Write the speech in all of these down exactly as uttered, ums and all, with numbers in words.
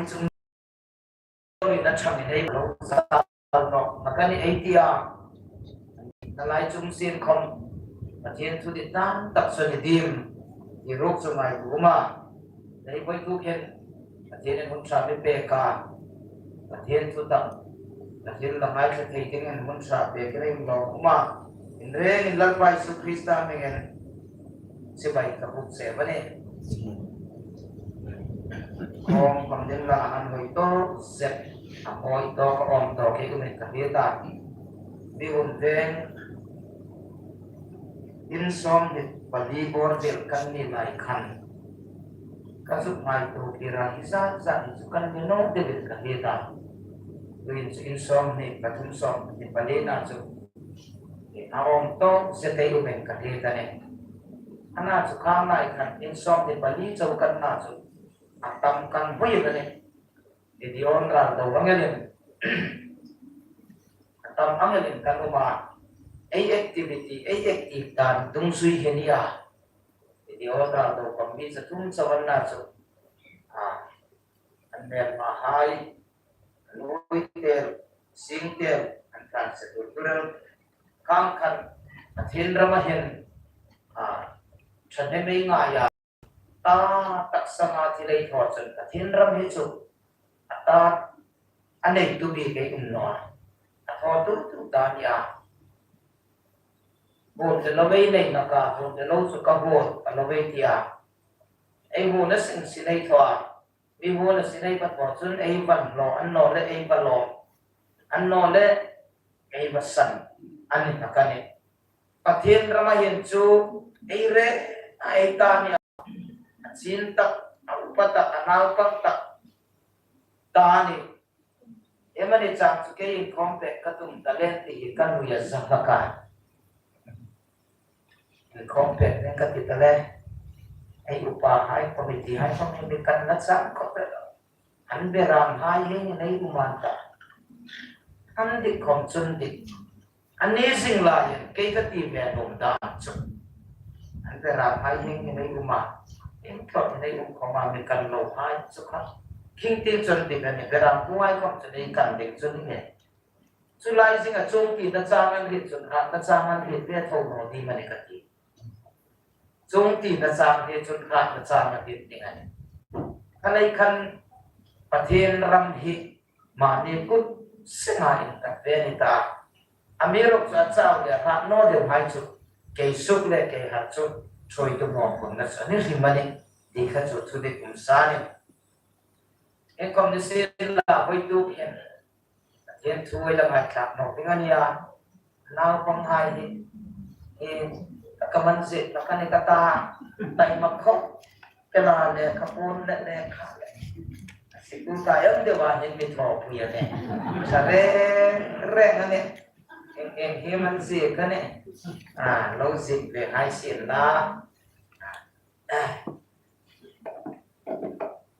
chung ni na chang nei lo sa no, na ka ni ei tia. Na lai chung sin khom, Pathien thu dit dan tak chu ni dim, ti ruok chu ngai tu ma. Nei poi tu khen, Pathienin hun ṭha mi pek a. Pathien thu tak, Pathien la ngaithla thei dingin hun ṭha pek reng lo ma. Inrengin Lalpa Isu Krista hmingin chibai ka buk che a nih. Khawm khawm ding la an hoi tawk zet, a hoi tawk, a awm tawk hi umin ka hriet a. Mi hun veng in sawmhni pali bawr vel kan ni lai khan, ka zuk ngaituo kir a, hi zat zat hi chu kan ni naw deuin ka hriet a. Tuhin chu in sawmhni pathum, sawmhni palina chu a awm tawk zet ei umin ka hriet a nih. Ana chu khang lai khan in sawmhni pali chau kan na chu a tam kan hoi a nih. Video ral do ang elin, a tam ang elin kan um a. Ei activity, ei active dan tung sui hi nia. Video ral do kan mi za tum chau an na chu, a, an hmel ma hai, an ui tel, sing tel, an tlan se tur tur el. Khang khan, Pathien rama hin, a, ṭhahnem ei ngai a. Ta tak sanga thil ei thaw chun Pathien ram hi chu a ta, a neitu bik ei um naw a. A thaw tu tu ta nia. Hun te lo ei nei na ka, hun te lo chu ka hun, ka lo ei tia. Ei hun a sing sin ei thaw a. Mi hun a sin ei va thaw chun ei va hlaw, annawleh ei va lawm, annawleh ei va san a ni hlak a nih. Pathien rama hin chu ei reng a ei ta nia. A chin tak, a upa tak, a naupang tak ta a nih. Em a ni chang chu kei inkhawm pek ka tum ta lem ti hi ka nuia za hlak a. Inkhawm pek ding ka ti ta le. Ei upa hai, committee hai, committee kan na chang khawp el. An beram hai hi nei um an ta. An dik khom chun dik. An ni zing lai, kei ka ti ve nuom dan chu. An beram hai hi nei um a. Inthawk nei um khom a, mi kan lo hai chu kha. Khing ti chun dik a nih, beram pu hai khom chu nei kan dik chun ni. Chu lai zinga chuong tina chang an hriet chun hratna chang an hriet ve tho naw ding a nih ka ti. Chuong tina chang hriet chun hratna chang an hriet ding a nih. Kha lei khan Pathien ram hi mani kut senga intat ve ni ta. Amiruokchu a chau le hrat naw deu hai chu kei suk le kei har chu ṭhuoitu mawphurna chu a ni hrim a nih. Ti kha chu thudik um sa nih. Iengkhom ni sien la, voituk hin Pathien thu ei la ngaithlak naw ding a nia. Naupanghai hi, hi, ka man zie, ka ni ka ta, taima khawp el a, lekha puon le lekha le. Sikul kai ang deu a hin mi thawpui a nih. Sa reng reng a nih. Eng, eng hi man zie ka nih. A, lo zie ve hai sien la. A.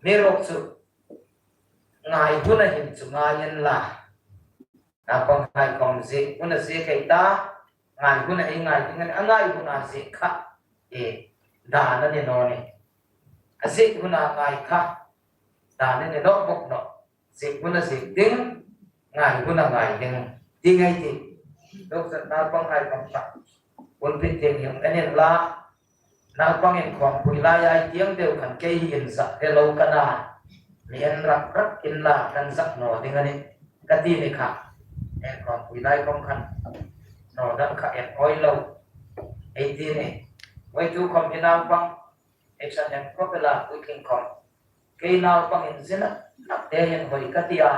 Amiruokchu ngai huna hin chu ngai inla. Naupanghai khom zie huna zie kei ta, ngai huna ei ngai ding a nih, a ngai huna zie kha, e, dan a ni naw nih. A zie huna ngai kha, dan a ni naw bawk nawh. Zie huna zie ding, ngai huna ngai ding. Ti ngai ti. Doctor naupanghai khom kha. Pulpit tieng hin en inla. Naupang inkhawmpui lai ei tieng deu khan kei hi inzak ve lo ka na. Mi en rak rak inla kan zak naw ding a nih. Ka ti ni kha. Inkhawmpui lai khom khan. Naw dang kha en awi lo. Ei ti ni. Voituk khom hi naupang. Ei san em khawp el a, puitling khom. Kei naupang inzin a, nak te hin hoi ka ti a.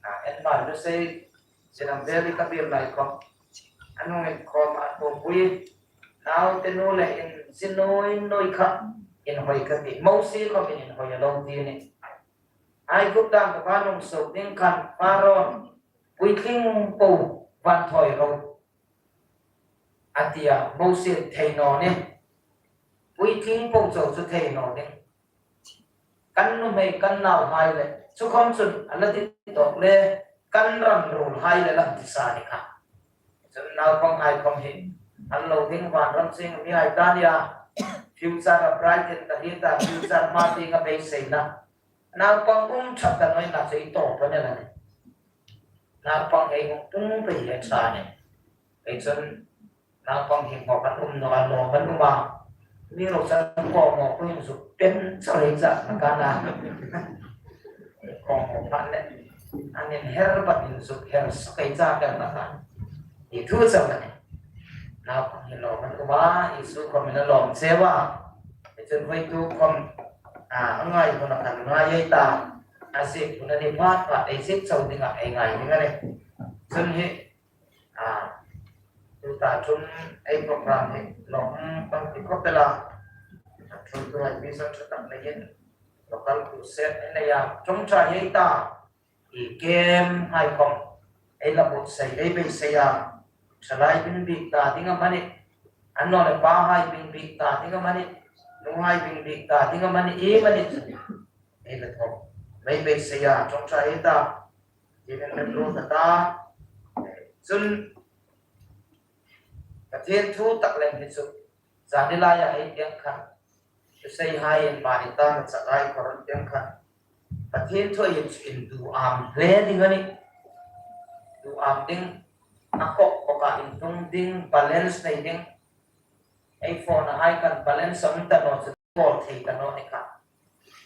A, en ma lu sei, sinam veli ka bil lai khom. A nung inkhawm a khawmpui. Naute nu le inzin nuoi nuoi kha, inhoi ka ti. Mosie khom in inhoi a lo ti ni. Aigupta inthoka nung suok ding khan, Pharao'n, puitling po van thawi ro. A ti a, Mosie thei naw ni. Puitling po chau chu thei naw ni. Kan nuhmei kan nauhai le, chu khom chun a la dit tawk le, kan ram ruolhai le la ti sa ni kha. Chun naupanghai khom hi, an lo ding vanram ching mihai ta nia, future a bright in ta hi ta, future hma tienga beiseina. Naupang um ṭhat ta naw ina chu ei tawp a ni la nih. Naupang ei hung tung pei hi a ṭha a nih. Ei chun naupang hi hmawk an um naw a, lawm an um a. Mi ro chan kawngkhawm hin zuk pem char ei chah na ka na. Kawngkhawm phan le. An inher bat in zuk her sak ei chah ka na ka. Ei thu chau a nih. Naupang hi lawm an um a, Isu khawm in a lawm cheu a. Ei chun voituk khawm, a, a ngai hun a kan ngai ei ta. A ziek hun a ni phat phat ei ziek chau ding a, ei ngai ding a nih. Chun hi, a, tuta chun ei program hi lawm kan ti khawp el a. A ṭhuoitu hai mi san ṭha tak neiin local crusade ei nei a, ṭawngṭai ei ta. I kem hai khawm ei la buotsai, ei beisei a. Ṭhalai bing bik ta ding amanih, a nu le pa hai bing bik ta ding amanih, nuhai bing bik ta ding amanih, iemani chu ei la thaw, ei beisei a, ṭawngṭai ei ta. Tiin ei la thaw ta ta. Chun Pathien thu tak lem hi chu zani laia ei tieng khan, Tuseihai in mani ta na chakai koron tieng khan, Pathien thu ei induam hle ding a nih. Duam ding, a kawk kawka intung ding, balance nei ding. Ei phone-a hai khan balance a um ta naw chu call thei ta naw ni kha.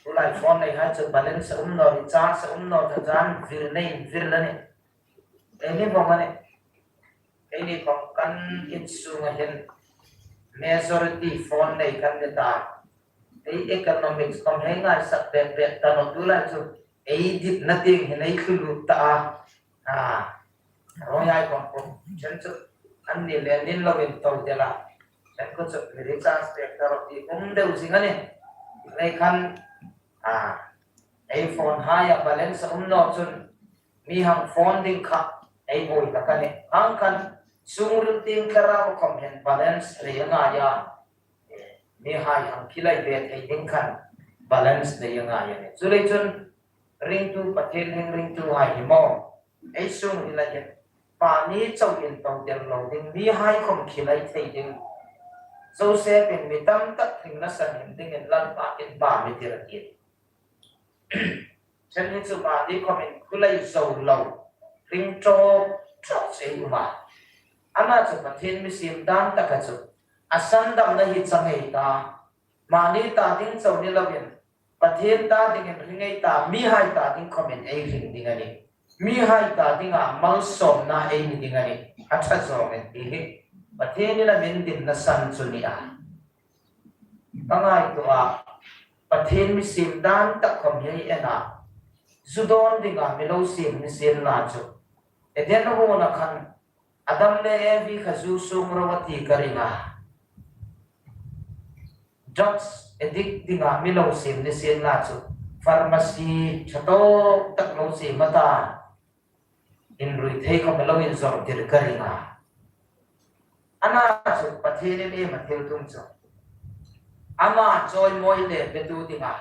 Tulai phone nei hai chu balance a um naw, recharge a um naw, ta chan vir nei, vir la nih. Ei ni vong a nih. Ei ni vong kan insunga hin majority phone nei kan ni ta. Ei economics khawm hei ngaisak pek pek ta naw, tulai chu ei ditna tieng hin ei thlu lut ta a. A, rawi hai khawm khawm chen chu an ni le nin lo in to de la. Chen khu chu mi recharge pek ta rawh ti um deu zing a nih. Nei khan, a, ei phone haia balance a um naw chun mi hang phone ding kha ei buoi hlak a nih. Hang khan sungril tieng thlarau khawm hin balance nei a ngai a. Mi hai hang khilai ve thei ding khan balance nei a ngai a nih. Chuleiin chun ringtu, Pathien heng ringtu hai hi maw, ei sungrila hin mani chauh in to tel lo ding, mi hai khawm khilai thei ding. Joseph in mi tam tak hringna sanhim dingin Lalpa in ba mi tir a ti. Chen hi chu mani khawmin khulai zo lo, hring ṭawk ṭawk chu ei um a. Ama chu Pathien mi siem dan taka chu a sandamna hi chang ei ta. Mani ta ding chau ni loin, Pathien ta dingin hring ei ta, mi hai ta ding khawmin ei hring ding a nih. Mi hai ta dinga malsawmna ei ni ding a nih. A ṭha zawng ei ti hi Pathienin a mi indinna san chu ni a. Ka ngaituo a, Pathien mi siem dan tak khawm hi ei en a. Zu dawn dinga mi lo siem ni sienla chu, Eden huona khan Adam le Evi kha zu suong ro a ti ka ring a. Drugs addict dinga mi lo siem ni sienla chu, pharmacy ṭha tawk tak lo siem a ta. Inrui thei khawm lo inzawr tir ka ring a. Ana chu Pathienin iem a thil tum chu, ama chawimawi le petu dinga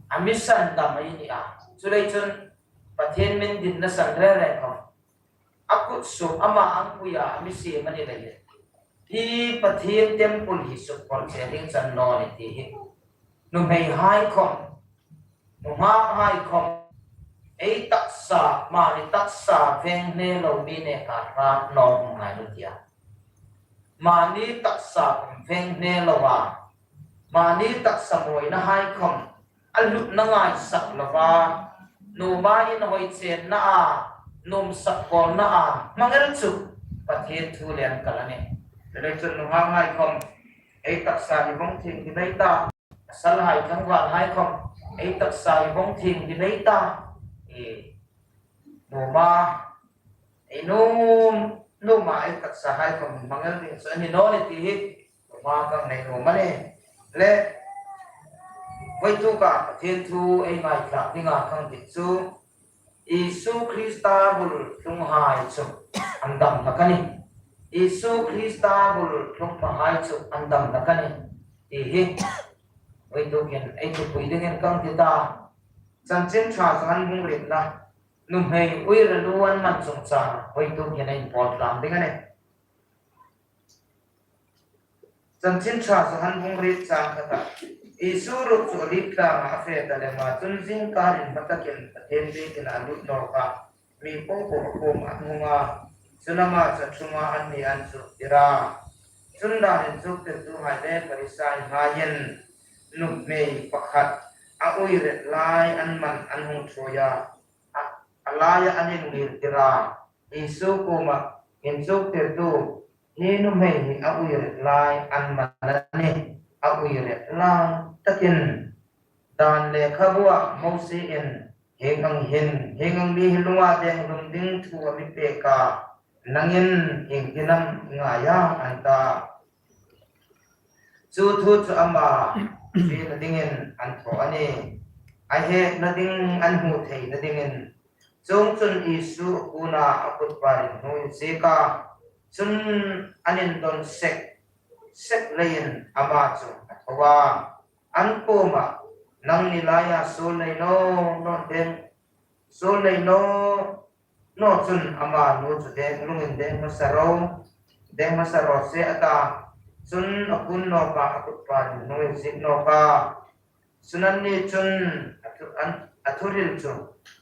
a mi sandam ei ni a. Chuleiin chun Pathien mi indinna san reng reng khawm, a kut suk ama ang puia a mi siem a ni leiin, hi Pathien temple hi sukpawrh che ding chan naw ni ti hi nuhmei hai khawm, nunghak hai khawm, ei taksa, mani taksa veng hne lo mi neka hrat naw hung ngai naw tia. Mani taksa khawm veng hne lo a, mani taksa mawina hai khawm a hlutna ngaisak lova, nuoma inhawi chenna a, nuom sak kawlna a hmang el chu Pathien thu le an kal a nih. Chuleiin chun nunghak hai khawm ei taksa hi vawng thing ding ei ta. Pasal hai tlangval hai khawm ei taksa hi vawng thing ding ei ta. E, nuoma, ei nuom, nuoma ei taksa hai khawm hmang el ding chu a ni naw ni ti hi nuoma ka nei nuom a nih. Le, voituka Pathien thu ei ngaithlak dinga ka dik chu, Isu Krista bul tlung hai chu an dam hlak a nih. Isu Krista bul tlung pha hai chu an dam hlak a nih ti hi voitukin ei thupui dingin ka ti ta. Chanchin Ṭha Johan bung rietna, nuhmei uire lu an man chungchanga voitukin ei inpawl tlang ding a nih. Chanchin Ṭha Johan bung riet chang khata, Isu ruok chu Oliv tlangah a fe ta lem a, chun zingkarin hmatakin Pathien biekin a lut nawk a, mi popo a kuomah a hung a, chun ama chu a ṭhung a, anni an chuktir a. Chun dan inchuktirtuhai le Pharisai haiin nuhmei pakhat a uiret lai an man an hung ṭhuoi a, a, a laia an inngirtir a, Isu kuomah, Inchuktirtu, hi nuhmei hi a uiret lai an man a nih, a uiret lai takin. Dan lekhabua Mosie-in hieng ang hin, hieng ang mi hi lunga deng hlum ding thu a mi pek a, nangin iengtin am i ngai a, an ta. Chu thu chu ama hrietna dingin an thaw a nih. A hepna ding, an hmu theina dingin. Chuongchun Isu a kunah a kutparin hnuoi a ziek a, chun an indon sek sek leiin ama chu a tho a. An kuomah, nangni laia suol nei naw naw deng, suol nei naw naw chun ama nu chu deng, lungin deng hmasa ro, deng hmasa raw se, a ta. Chun a kun nawk a, a kutparin hnuoi a ziek nawk a. Chun anni chun a thu, an, a thuhril chu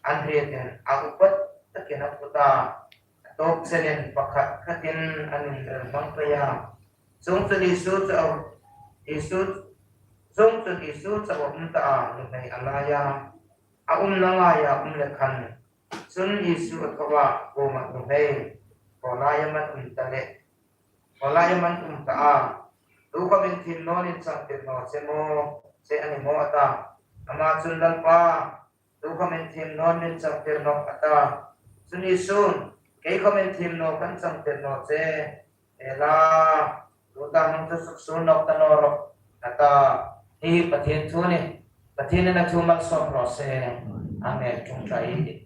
an hriet a, a upat takin a phut a, a tawp chenin pakhat khatin an inrel hmang pei a. Chuongchun Isu chu a, Isu, chuongchun Isu chu a um ta a, nuhmei a laia a umna ngaia a um le khan. Chun Isu a tho a, kuomah, nuhmei, khawlai am an um ta le, khawlai am an um ta a? Tukhawmin thiem nawin changtir naw che maw, che a ni maw, a ta. Ama chun, Lalpa, tukhawmin thiem nawin changtir nawh, a ta. Chun Isu'n, kei khawmin thiem naw kan changtir naw che. Ela, tuta hung chu suksuol nawk ta naw rawh, a ta. Hi Pathien thu a nih. Pathienin a thu malsawm raw se. Amen. Ṭawngṭai ei tih.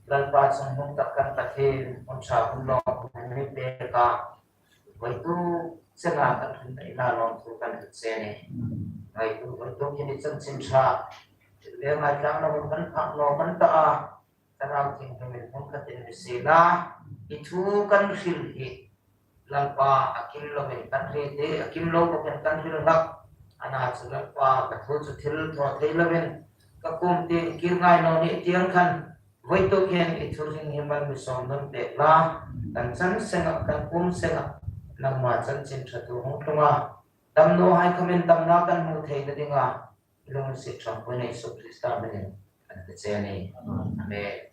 Lalpa chungnung tak kan Pathien, hun ṭha hun lawm hun mi pek a, vawituk chena kan hung nei la lawm thu kan hril che a nih. Vawituk, vawituk hin i chanchin ṭha le ngaithlakna hun kan phak naw kan ta a, Thlarau Thienghlimin hung khatin mi sie la, i thu kan hril hi Lalpa, a kim loin kan hril te, a kim lo bawkin kan hril hlak. Ana chu Lalpa, ka thu chu thil thaw thei loin ka kuom tieng kir ngai naw ni tieng khan, vawituk hin i thu hring hi mal mi sawm nun pek la, kan chan senga, kan kuom senga nangma chanchin ṭha thu hung tlung a, damnawhai khawmin damna kan hmu theina dinga, lungsit ṭhangpuina Isu Krista hmingin kan ti che a nih. Amen.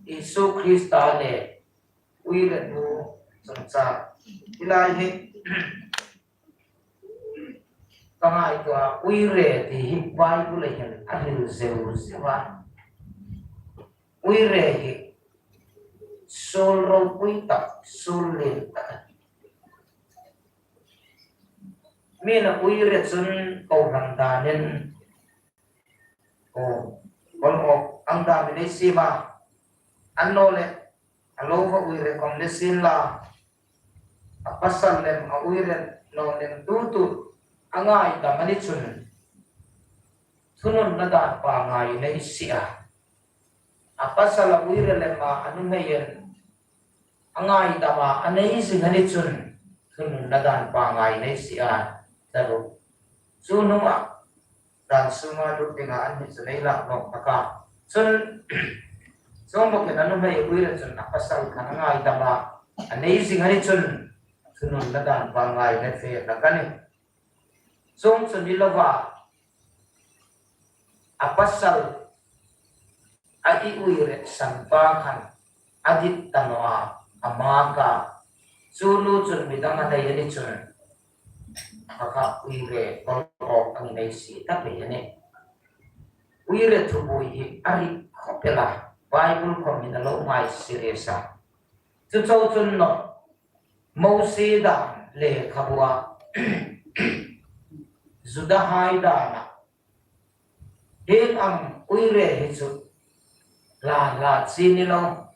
Isu Krista le uire nu chungchang. Hi lai hi ka ngaituo a, uire ti hi Bible-a hin a hril zeu zeu a. Uire hi suol ropui tak, suol lien tak a nih. Mi'n a uire chun kohran danin, ko, kol ok ang dam nei siem a, annawleh a lo va uire khom ni sien la, a pasal lem a uire naw lem tu tu a ngaidam a ni chun, thununna dan pangngai nei si a. A pasal a uire lem a, a nuhmeiin a ngaidam a, a nei zing a ni chun, thununna dan pangngai nei si a. Chu hnunga dan sunga lut dinga an mi chu nei lak nawk tak a. Chun, chuong bawkin a nuhmei uire chun a pasal khan a ngaidam a, a nei zing a ni chun, thununna dan pangngai nei fe tak a nih. Chuong chu ni lova, a pasal a i uiresan pa khan a dit ta naw a, a mak a. Chu nu chun midang a nei a ni chun, kha kha uire kol ok ang nei si tak a nih. Uire thubuoi hi a rik khawp el a, Bible khawmin a lo ngai serious a. Chu chau chun naw, Mosie dan lekhabua, Judahai dana, hieng ang uire hi chu hla hla chi ni lo,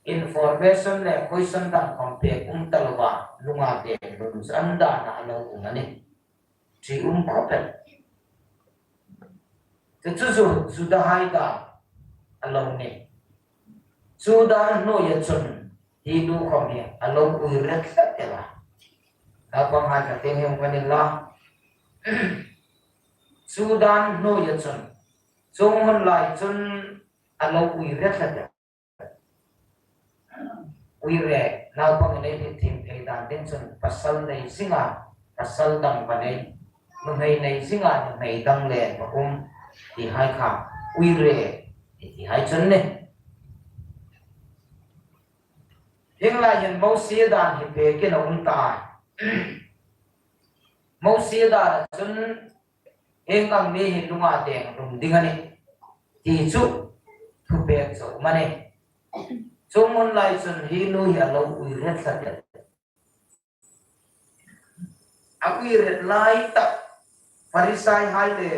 information le question dang khom pek um ta lova, lunga deng hlum chu an dana a lo um a nih. Ṭi um khawp el. Chu chu Ju-, Judahai dan a lo nih. Chu dan hnuoia chun hi nu khom hi a lo uire tlat el a. naupanghai ka tieng hi um ka ni la. Chu dan hnuoia chun, chuong hun lai chun a lo ui ret hlak a. Ui re, naupang nei hi thiem thei dan ding chun pasal nei zinga, pasal dang va nei, nuhmei nei zinga, nuhmei dang le paum ti hai kha ui re ti hai chun ni. Hieng lai hin Mosie dan hi pekin a um ta. Mosie dan chun hieng ang mi hi lunga deng rum ding a nih ti chu thupek chu a um a nih. Chuong hun lai chun hi nu hi a lo ui ret hlak a. A ui ret lai tak Farisai hai le